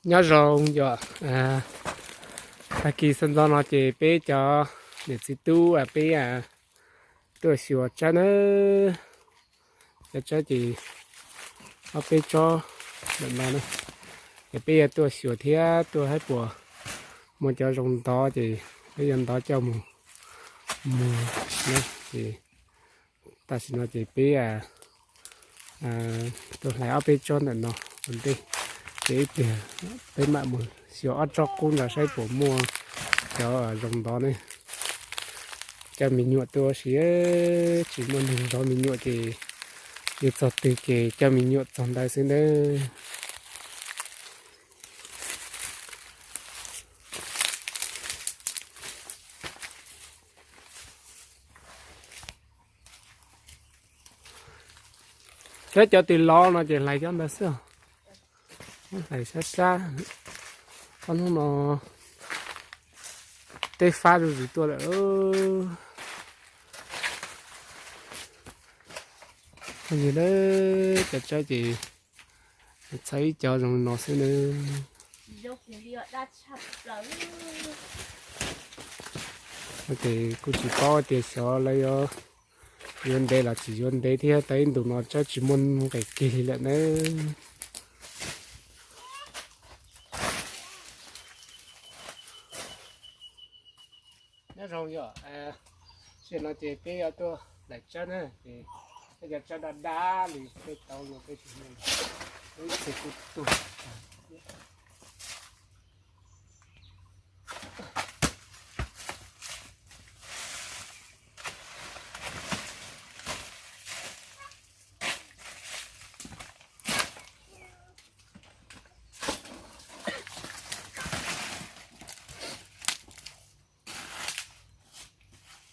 Nyob zoo yom, tag kis sawv ntxov no ces peb cov niam txiv tub peb tuaj xyuas tsawb na. Cov tsawb ces ob peb tsob ntawm no na, ces peb yuav tuaj xyuas thiab tuaj saib puas muaj cov zoo ntov ces peb yuav ntov coj mus muag na. Ces tam sim no ces peb tuaj hlais ob peb tsob ntawm no ua ntej, ces ib pliag peb mam mus xyuas ob tsob qub ntawd saib puas muaj cov zoo ntov ne. Coj me nyuam tuaj ua si, tsis muaj neeg zov me nyuam ces yus txog twg ces coj me nyuam txog ntawd xwb nawb. Thiab cov twg lov no ces hlais cov ntawd xwb. Hlais sab sab, ob hnub no teb fab zuj zus tuaj lawm. Yog cov tsawb ces txhawb ib cov zoo li no xwb nawb. Ces kuj tsis paub tias xyov lawv yuav ntev los tsis yuav ntev thiab, tau ib ntus no tsawb tsis muaj nqis kiag li lawm nawb. Nyob zoo yom, tam sim no ces peb yuav tuaj hlais tsawb na, ces peb cov tsawb daj daj li peb tau no peb tsis muaj, peb ib txhia kuj tuag.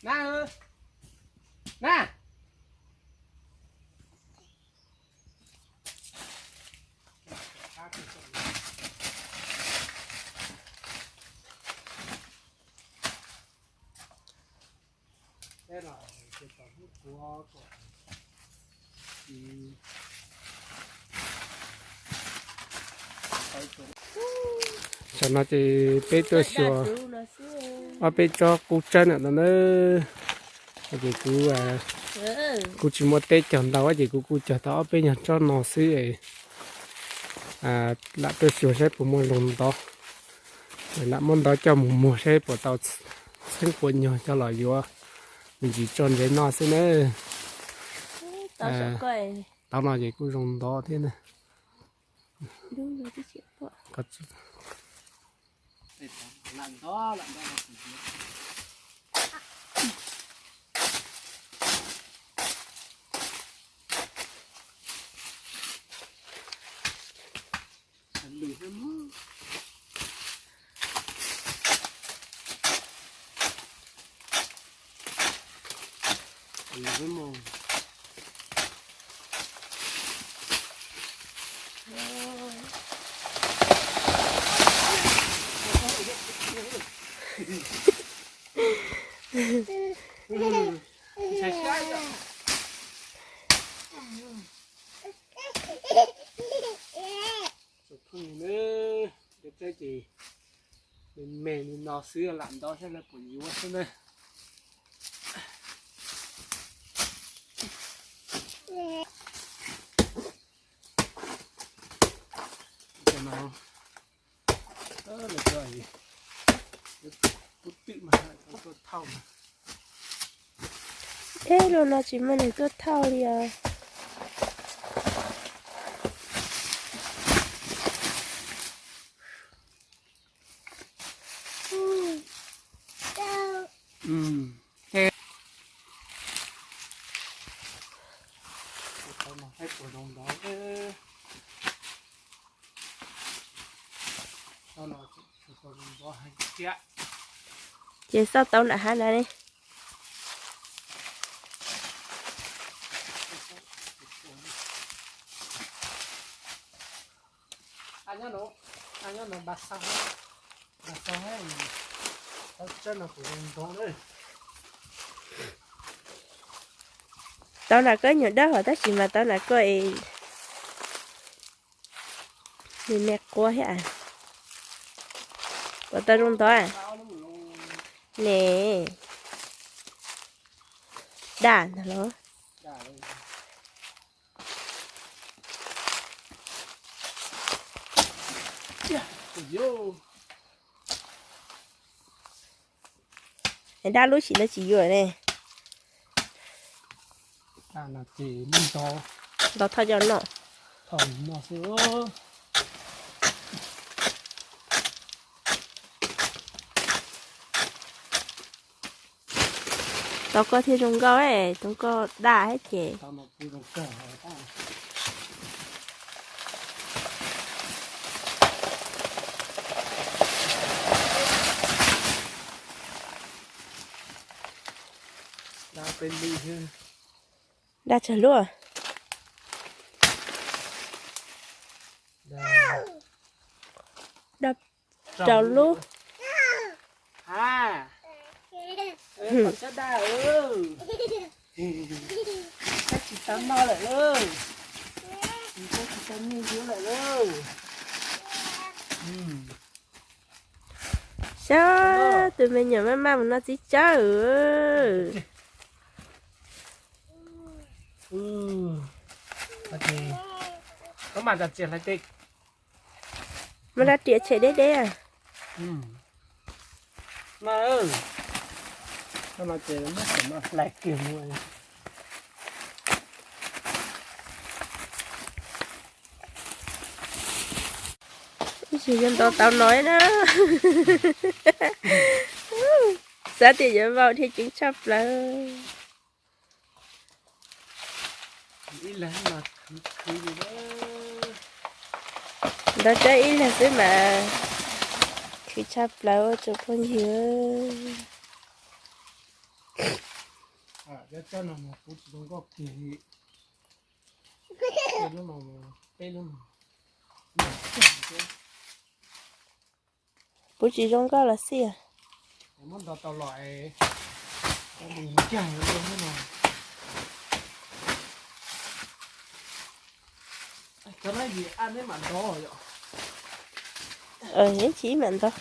Na, na. Tam no ces peb tuaj xyuas ob peb tsob qub tsawb ntawm no nawb. Ces kuv kuv tsis muaj teb cog ntau ces kuv kuj cog tau ob peb nyuag tsob no xwb. Lam tuaj xyuas saib puas muaj zoo ntov, lam muab ntov coj mus muag saib puas tau txheeb puas nyuag coj los yuav me ntsis tso ntsev noj xwb nawb. Tau no ces kuj zoo ntov thiab na. Cov tsawb ces me me li no xwb, lam ntov saib lawv puas yuav xwb na. Eb, no no tsis muaj neeg tuaj thauj li os. Ces xauj tau nram hav na ne. Tau nram koj nyuam dawb hos tab sis mas tau nram koj es nws me quav thiab. Puas tau zoo ntov ne? Daj ntag los. Daj lub sim no tsis yuam ne. Ntov thauj cov no. Tau koj thiaj zoo nkauj, tau koj daj thiab ces. Daj tsawg lub? Daj rau lub. Tsis tau noj lawm lauj. Tsis tau noj lawm lauj. Xyov tus me nyuam maj maj mus noj txiv tsawb. Muab rab riam tshem deb deb. Ib sim yuav ntov tau no na. Xav tias yuav vau dhia ceev tshaj plaws. Ntov tsuas ib leeg xwb mas khwv tshaj plaws tsoom phooj ywg. Puv tsis zoo nkauj los xij. Tsis mam ntov.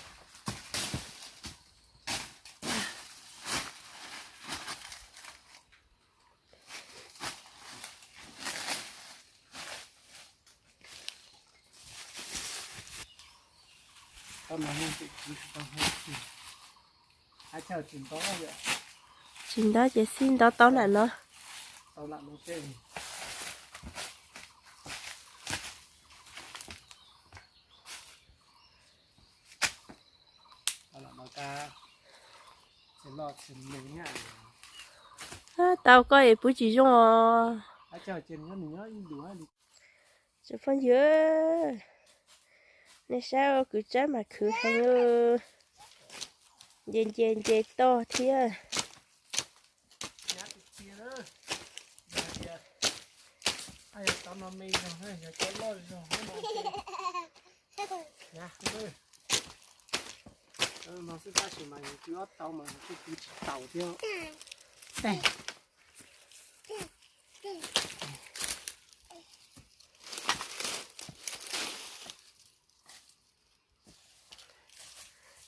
Tsis ntov ces xij ntov tau nram no. Tau koj es puv tsis zoo os. Tsoom phooj ywg, nej saib ua kwv tsawb mas khwv heev, nce nce nce toj thiab. No xwb tab sis mas yus twb ob tau mas yus twb tsis taus thiab.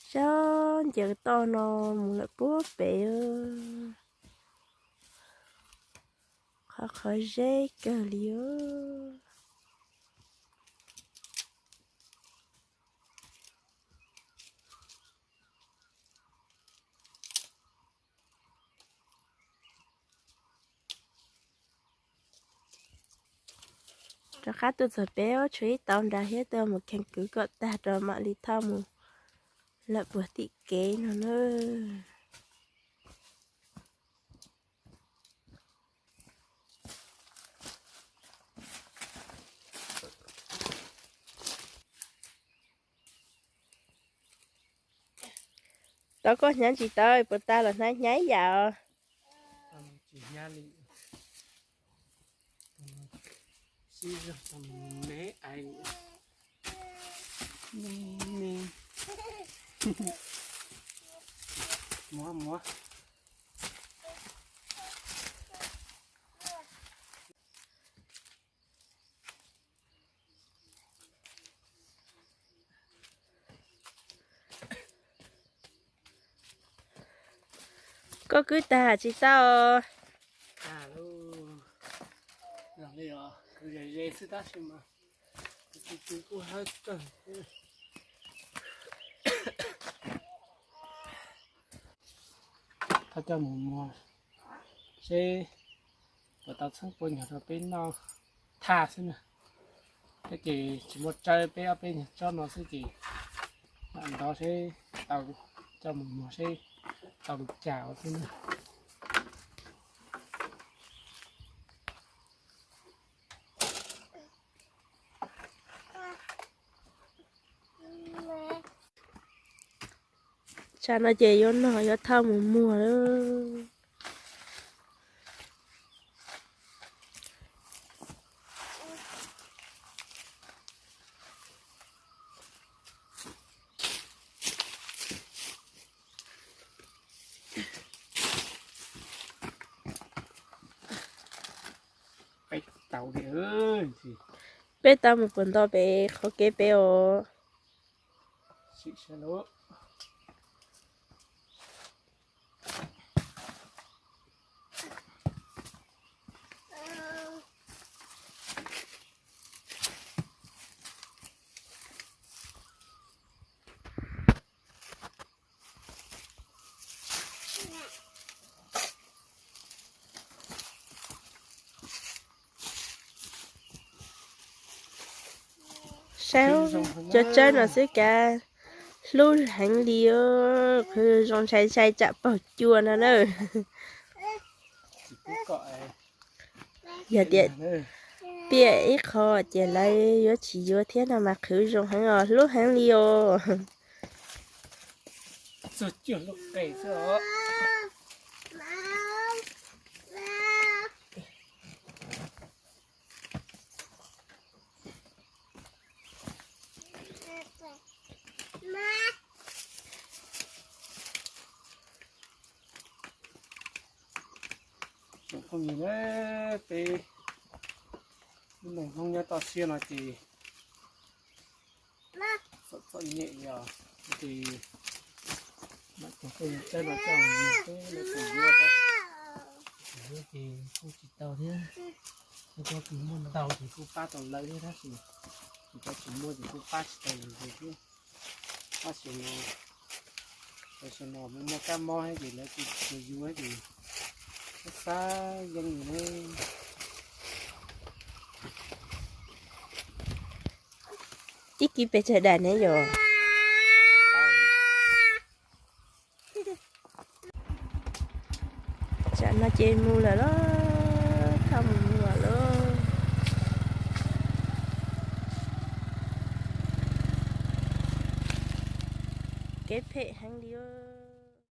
Sab ncaws toj no mus lawm puag pem, qhov qhov zeb kawg li os. Rov qab tuaj txog pem tshuav ib tauv nrad thiab, tuaj mus kheev kwv kom tag rau mam li thauj mus lawm puag tim kev no na. Tau koj hnyav tsis tau, puas tas los hnyav ib yam os. Koj kwb tag tsis tau. Thov coj mus muag seb puas tau txheeb puas nyuag rau peb noj thaj xwb na. Peb ces tsis muaj tsawb, peb ob peb nyuag tsob no xwb ces mam ntov seb tau, coj mus muag seb tau li cas ua xwb na. Tsam no ces yuav noj yuav thauj mus muag lawm. Peb tau mus puas nto pem qhov kev pem os. Saib cov tsawb no xwb kav hlub heev li, qhwv zoo ntshai ntshai tsam paug cua no na. Yog tias piam ib qho ces lawv yuav tsis yuav thiab no mas qhwv zoo heev os, hlub heev li os. Tsoom phooj ywg, peb lub neej Hmoob nyob toj siab no ces txom txom nyem yog ces mam cog tej tsawb no coj mus peb lawv tus yuav tab. Ces kuj tsis tau thiab, cov kws muaj ntau ces kuj pab tau lawv thiab tab sis cov tsis muaj ces kuj pab tsis tau lawv thiab. Tab sis no, tam sim no muaj kab mob thiab ces lawv kuj tsis yuav ces xab yeeb li ne. Ib kis pes tsawg dais ne yom? Tsam no ces mus lawm los, thauj mus mus lawm lauj. Kev phem heev li.